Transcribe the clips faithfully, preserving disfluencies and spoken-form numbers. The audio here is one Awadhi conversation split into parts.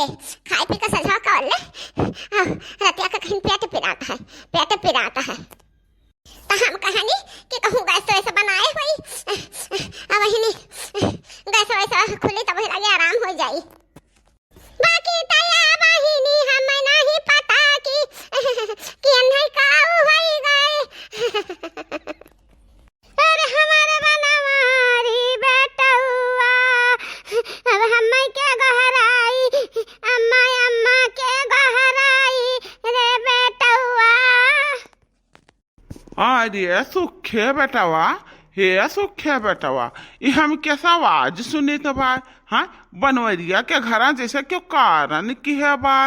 खाए पी के सजवा कर ले। हाँ, रतिया के कहीं पेट पिरात है, पेट पिरात है। तो हम कहनी कि कहूँ गैस वैस बनाए होई। अब वही नहीं, गैस वैस खुली तब लगे आराम हो जाई। बाकी तया बहिनी हम नहीं पता कि, कि अन्हई का होई गए। अरे हमारे बनवारी बेटउआ, अब हम्मै के गोहराई, अम्मा, अम्मा के गोहराई रे बेटउआ। अरे सुखे बेटवा, हे सुखे बेटवा, ई हम कैसा आवाज सुनित बा? हाँ, बनवरिया के घरा जैसे क्यों कारण किहे बा?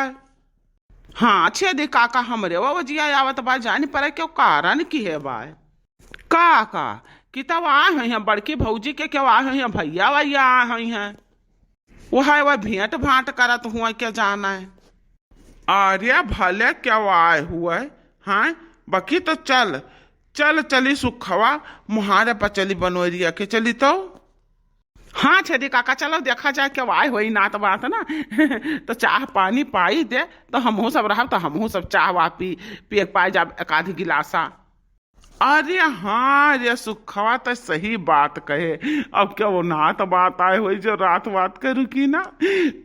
हाँ, छेदी काका हमरे वो वजिया आवत बा, जानी पड़े क्यों कारण किहे बा। काका, कि तब आ हैं, बड़की भौजी के क्यों आ हैं, भैया वैया आ हैं। वह, वह भेंट भांट करत हुआ क्या जाना है। अरे भले क्यों आए हुए, हाँ, बकी तो चल, चल चली सुखवा, मुहारे पर चली बनवरिया के चली तो। हाँ छेदी काका, चलो देखा जाए क्यों आए होई नात बात ना। तो चाह पानी पाई दे, तो हमहू सब रहब, तो हमहू सब चाह वाह पी, पिए के पाए जाब एक आधी गिलासा। अरे हाँ रे सुखवा, तो सही बात कहे। अब क्यों नात बात आए होई जो रात बात के रुकी ना,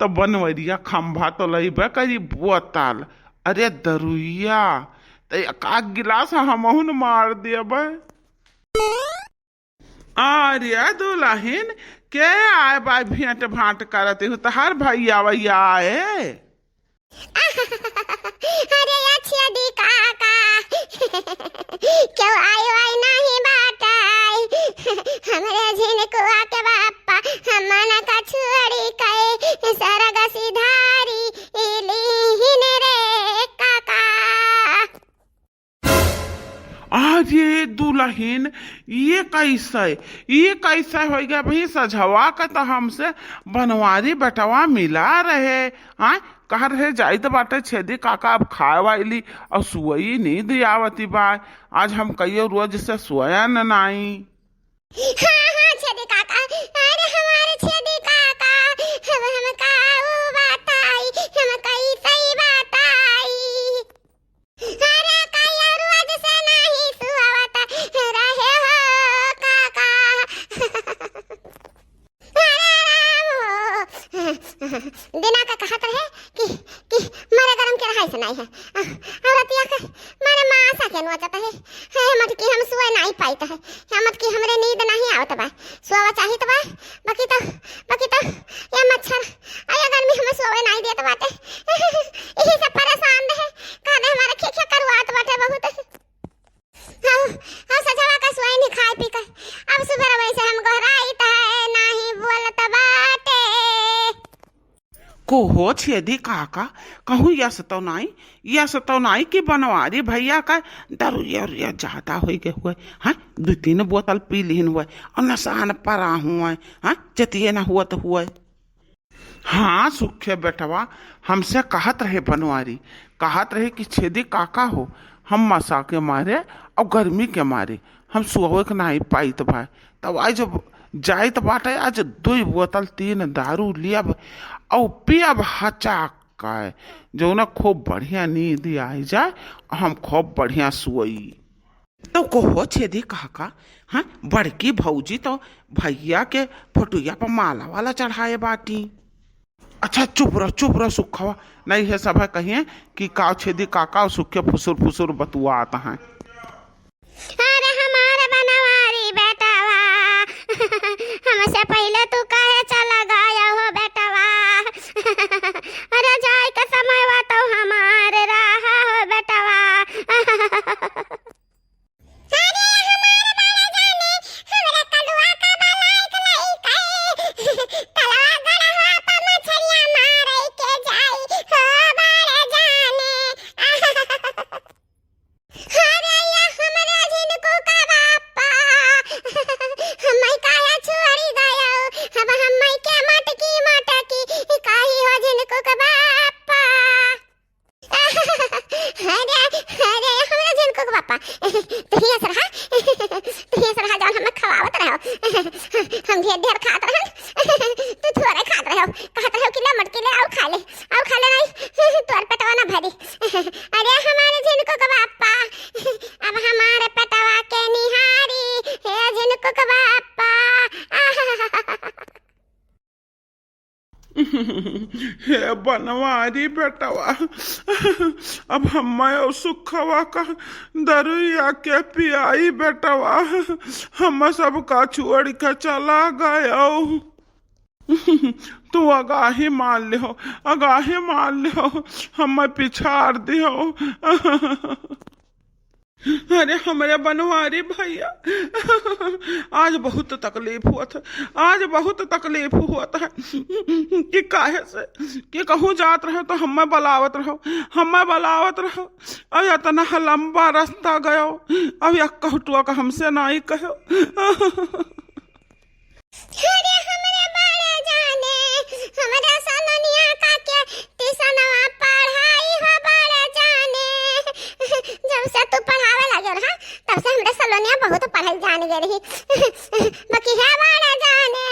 तो बनवरिया खंभा तो लइबे करी बोतल, अरे दरुइया, तो एक आध गिलास हमहू न मार देबे। अरे दुलहिन, के आए बा भेंट भांट करत हो? तहार भैया वैया आए? अरे या छेदी काका, क्यों आए वाई नहीं बाटाई? हमरे झिनकुआ के बापा हमन का छुअड़ी कए सरग सिधारी इलीहिन रे काका। अरे दुलहिन, ये कैसे, ये कैसे होइ गया भाई? सझवा का तो हमसे बनवारी बेटवा मिला रहे, हाँ, कह रहे जाइत बाटे छेदी काका अब खाए वाली, और सुअई नींद आवती बा। आज हम कहियो रोज से सोया न नाई। हाँ, हाँ, छेदी काका, अरे हमारे छेदी काका, अब हम काऊ बताई, हम कैसे बताई। अरे काया रोज से नाही सुआवत रहे हो काका। अरे राम हो। दिना का कहत रहे कि, कि मरे गरम के रहाई से नाही है। अ, औरतिया के मारे मासा के नोचत है। हे मटकी हम सुए नाही पाइत है। हे मटकी हमरे नींद नाही आवत बा। सुआवा चाहित बा। बाकी तो, बाकी तो ये मच्छर, आ ये गर्मी हमें सोवे नाही देत बाटे। यही सब परेशान रहे। का दे हमारे खिखिया करुआत बाटे बहुत। हम, हम सझवा का सोए नहीं खाए पी के। अब सुबह वैसे हम गोहराइत है, नाही बोलत बाटे। को हो छेदी काका, कहूँ यस तो नाई, यस तो नाई कि बनवारी भैया का दरुइया उरुइया ज्यादा होइ गए हुए, हाँ, दू तीन बोतल पी लिहिन हुए और नसान परा हुए, हाँ, चतिये ना हुआ तो हुए। हाँ सुखे बेटवा, हमसे कहत रहे बनवारी, कहत रहे कि छेदी काका हो, हम मसा के मारे और गर्मी के मारे हम सोवे के नाही पाइत भाई। तब आज जब जाइत बाटे, आज दुई बोतल तीन दारू लियब और पियब हचाक का, जौना खूब बढ़िया नींद आई जाए, हम खूब बढ़िया सोई। तो कहो छेदी काका, हाँ, बड़की भौजी तो भैया के फोटुया पर माला वाला चढ़ाए बाटी। अच्छा चुप रह, चुप रह सुखवा, नहीं है सब है कहिए कि का छेदी काका और सुखे फुसुर फुसुर बतुआत हैं। अरे हमार बनवारी बेटवा, हमसे पहिले तू काहे चला गया हो बेटवा? अरे जाए के समय बा तो हमार रहा हो बेटवा। अरे हमार बड़ा जाने, हमरा कलुआ का बलाइक लइके, कलवा गड़हा पर मछरिया मारे के जाई हो बड़ा जाने। अरे या हमरा झिनकू का बापा, हम्मै काहे छोड़ी गयो, अब हम्मै के मटकी मटकी कही हो झिनकू का बापा। अरे, अरे, हमरा झिनकू का बापा, तू हियाँ से रहा, तू हियाँ से रहा, जौन हमें खवावत रहो, हम ढेर ढेर खात रहन। तू थोड़े खात रहो, कहत रहो कि ले मटकी ले, आउ खा ले, आउ खा ले, नहीं तोर पेटवा ना भरी। अरे हमारे झिनकू के बापा, अब हमारे पेटवा के निहारी, हे झिनकू के बापा। हे बनवारी बेटवा, अब हम्मै और सुखवा का दरुइया के पियाई बेटवा, हम सबका छोड़ के चला गयो। तू अगाही मान लिहो, अगाही मान लिहो, हम्मै पिछाड़ दिहो। अरे हमरे बनवारी भइया, आज बहुत तकलीफ होत है, आज बहुत तकलीफ होत है कि काहे से कि कहूँ जात रहो तो हम्मै बलावत रहो, हम्मै बलावत रहो। अब इतना लंबा रास्ता गयो, अब एक कहटुआ का हमसे नाई कहो। अरे हमरे बड़े जाने, हमरे सलोनिया का के टिसनवा पढ़ाई हो बड़े जाने। जब से तू पढ़ावे लगे ना, तब से हमरे सलोनिया बहुत पढ़ल जान गए रही। बाकी है बड़े जाने,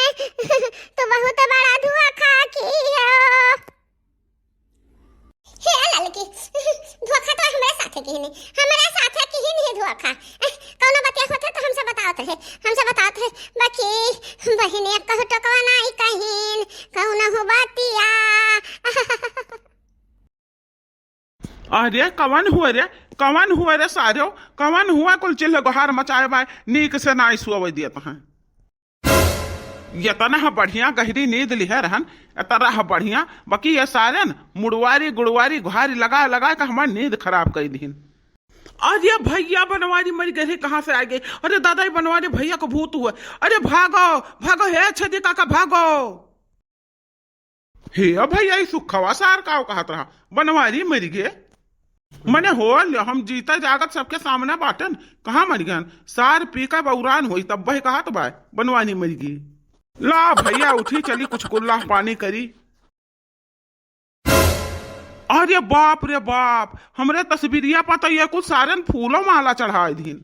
तू बहुत बड़ा धोखा की हो। हे ललकी, धोखा तो हमरे साथे किहिन, हमरे साथे किहिन ही धोखा। कौनो बतिया होत है तो हमसे बतावत रहे, हमसे बतावत रहे। बाकी बहिनी कहू टोकवा नाई कहिन, कौनो हो बतिया। अरे कवन हुआ रे, कवन हुआ रे सारे, कवन हुआ? कुल चिल्ह गोहार मचाए बाय, नीक से नाई सुअवे दियत हैं। यतना ह बढ़िया गहरी नींद लिहे रहन, यतना ह बढ़िया, बाकी ये सारेन मुड़वारी गुड़वारी गुहारी लगा लगा के हमार नींद खराब कर दिहिन। अरे भइया बनवारी मरि गए, कहाँ से आ गए? अरे दादा, ये बनवारी भइया को भूत हुआ। अरे भागो, भागो, हे छेदी काका, भागो। हे भइया, ई सुखवा सार काव कहत रहा, बनवारी मरि गए? मने हो ले, हम जीता जागत सबके सामने बाटन, कहाँ मरि गए? सार पी के बौरान होई, तब वही कहत बा, बनवारी मरि गए। ला भइया, उठी, चली कुछ कुल्ला पानी करी। अरे बाप रे बाप, हमरे तस्वीरिया पर तो ये कुछ सारेन फूलो माला चढ़ाए दिन।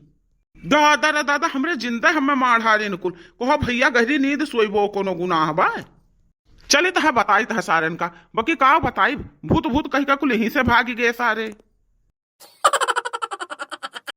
दादा रे दादा, हमरे जिंदा हमें मार हारे निकुल। कहो भइया, गहरी नींद सोइबो, कोनो गुनाह बा? चली तह बताई तह सारेन का, बाकी का बताई, भूत भूत कह के कुल यहीं से भाग गए सारे।